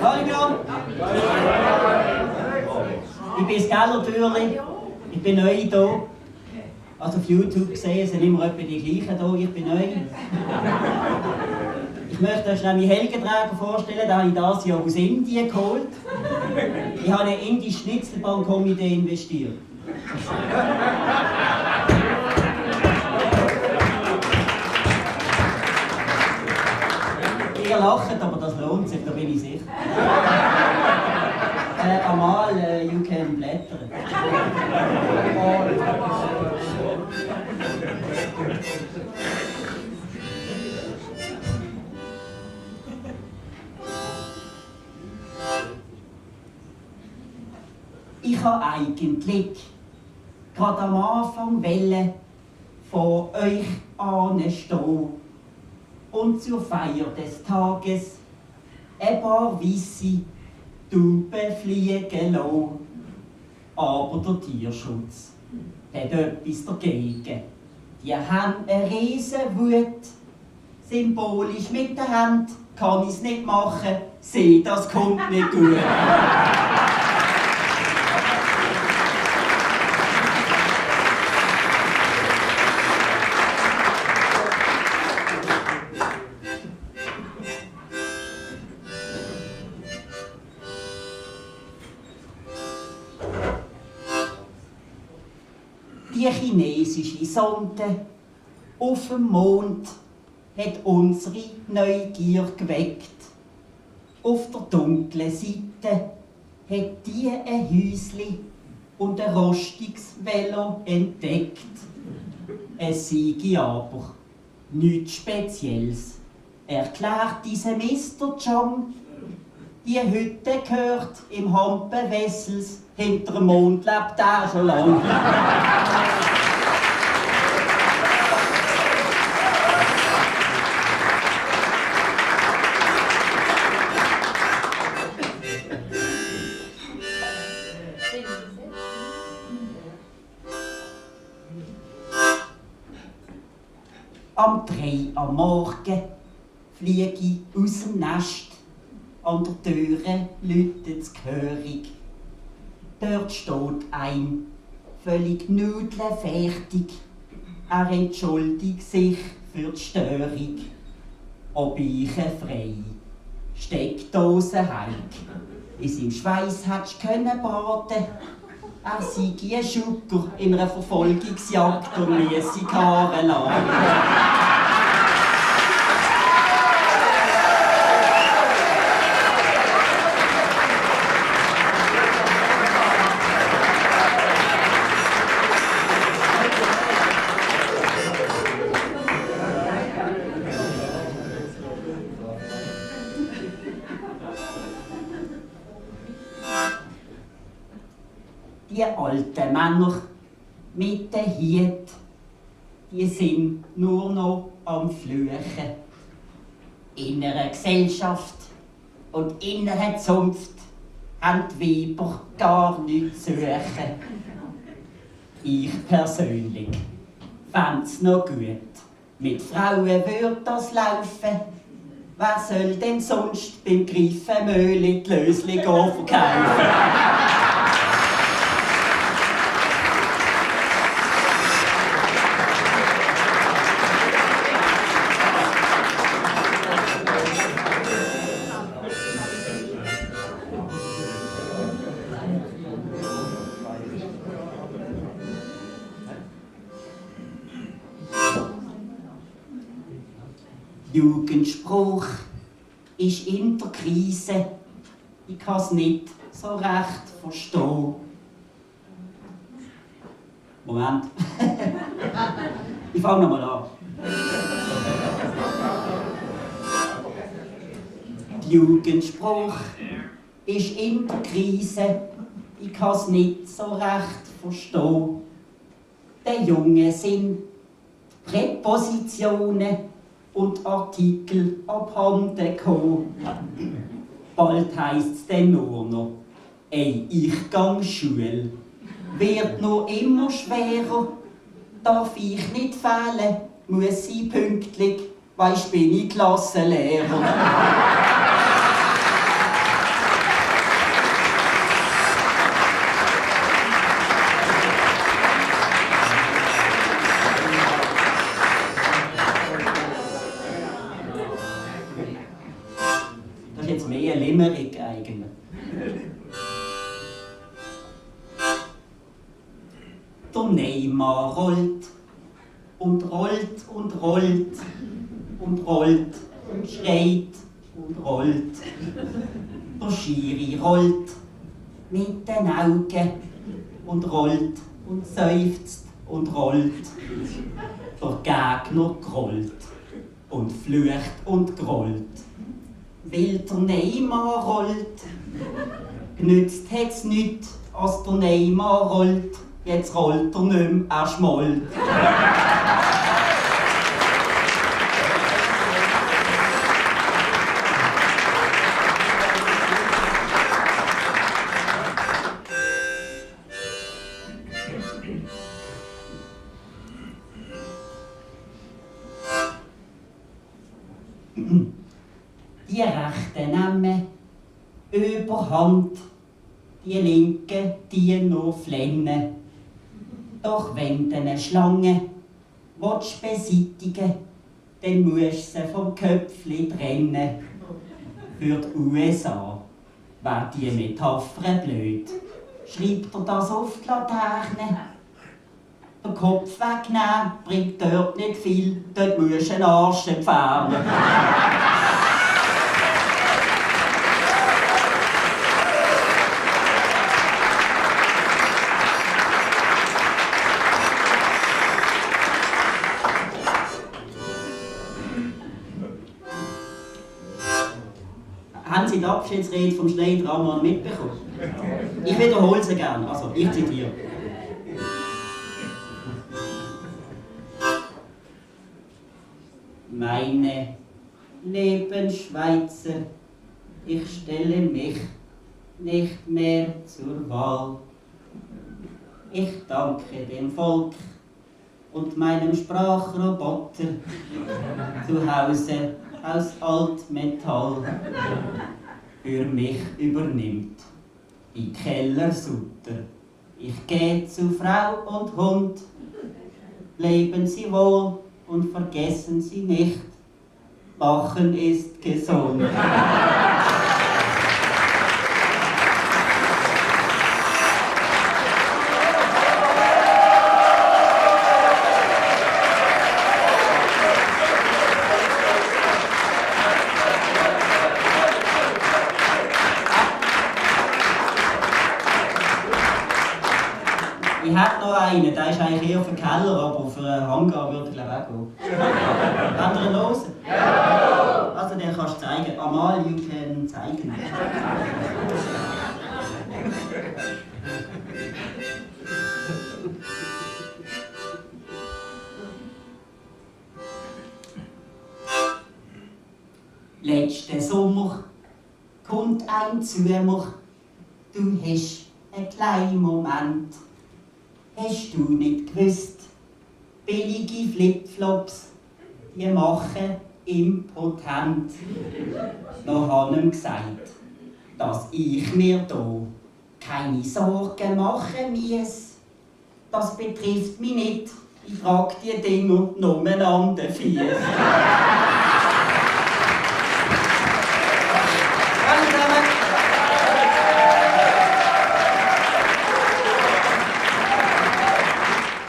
Hallo! Ich bin das Kellertürli. Ich bin neu hier. Also auf YouTube gesehen sind immer etwa die gleichen hier. Ich bin neu. Ich möchte euch schnell meinen Helgenträger vorstellen. Den habe ich dieses Jahr aus Indien geholt. Ich habe in eine indische Schnitzelbank-Komitee investiert. Ihr lacht, aber das lohnt sich, da bin ich sicher. Amal, you can blättern. Ich habe eigentlich gerade am Anfang vor euch anstehen und zur Feier des Tages ein paar weisse Tauben fliegen lassen. Aber der Tierschutz hat etwas dagegen. Die haben eine Riesenwut. Symbolisch mit der Hand kann ich es nicht machen, sehe, das kommt nicht gut. Die chinesische Sonde auf dem Mond hat unsere Neugier geweckt. Auf der dunklen Seite hat die ein Häusli und ein rostiges Velo entdeckt. Es sei aber nichts Spezielles, erklärt dieser Mr. John. Die Hütte gehört im Hampen Wessels. Hinter dem Mond lebt er schon lange. Am 3 am Morgen fliege ich aus dem Nest. An der Türe läutet es gehörig. Dort steht ein, völlig nudelfertig. Er entschuldigt sich für die Störung. Ob ich eine freie Steckdose habe. In seinem Schweiß hättest du baden. Er sei ein Schucker in einer Verfolgungsjagd und ließ sich Haare lagen. Die alten Männer mit den Hiet, die sind nur noch am Fluchen. In einer Gesellschaft und in einer Zunft haben die Weiber gar nichts zu suchen. Ich persönlich fänd's noch gut. Mit Frauen würde das laufen. Wer soll denn sonst beim Greifenmöhli die Lösli verkaufen? Jugendspruch ist in der Krise. Ich kann es nicht so recht verstehen. Moment. Ich fange nochmal an. Jugendspruch ist in der Krise. Ich kann es nicht so recht verstehen. Der Junge sind Präpositionen und Artikel abhanden gekommen. Bald heisst's dann nur noch, ey, ich gang Schule. Wird noch immer schwerer, darf ich nicht fehlen, muss ich pünktlich, weisst bin ich Klassenlehrer. jetzt mehr Limerick eigentlich. Der Neymar rollt und rollt und rollt und rollt und schreit und rollt. Der Schiri rollt mit den Augen und rollt und seufzt und rollt. Der Gegner grollt und flucht und grollt. Weil der Neymar rollt, genützt hat's nicht, als der Neymar rollt. Jetzt rollt er nicht mehr, er schmollt. Die Rechten nehmen Überhand, die Linken, die noch flennen. Doch wenn du eine Schlange beseitigen willst, dann musst du sie vom Köpfli trennen. Für die USA wär die Metapher blöd. Schreibt er das auf die Laterne? Den Kopf wegnehmen bringt dort nicht viel, dort musst du einen Arsch entfernen. Haben Sie die Abschiedsrede vom Schneider-Ammann mitbekommen? Ich wiederhole sie gerne. Also, ich zitiere. Meine lieben Schweizer, ich stelle mich nicht mehr zur Wahl. Ich danke dem Volk und meinem Sprachroboter zu Hause aus Altmetall für mich übernimmt. Die Kellersutter. Ich gehe zu Frau und Hund. Leben Sie wohl und vergessen Sie nicht, Lachen ist gesund. Ich hätte noch einen, der ist eigentlich eher für den Keller, aber für einen Hangar würde ich glaube auch gehen. Wollt ihr ihn hören? Ja! Also den kannst du zeigen. Amal, you can zeigen. Letzten Sommer kommt ein zu mir, du hast einen kleinen Moment. Hast du nicht gewusst, billige Flipflops, die machen impotent. Noch habe ich ihm gesagt, dass ich mir da keine Sorgen machen muss. Das betrifft mich nicht, ich trage die Dinger nur an den Füßen.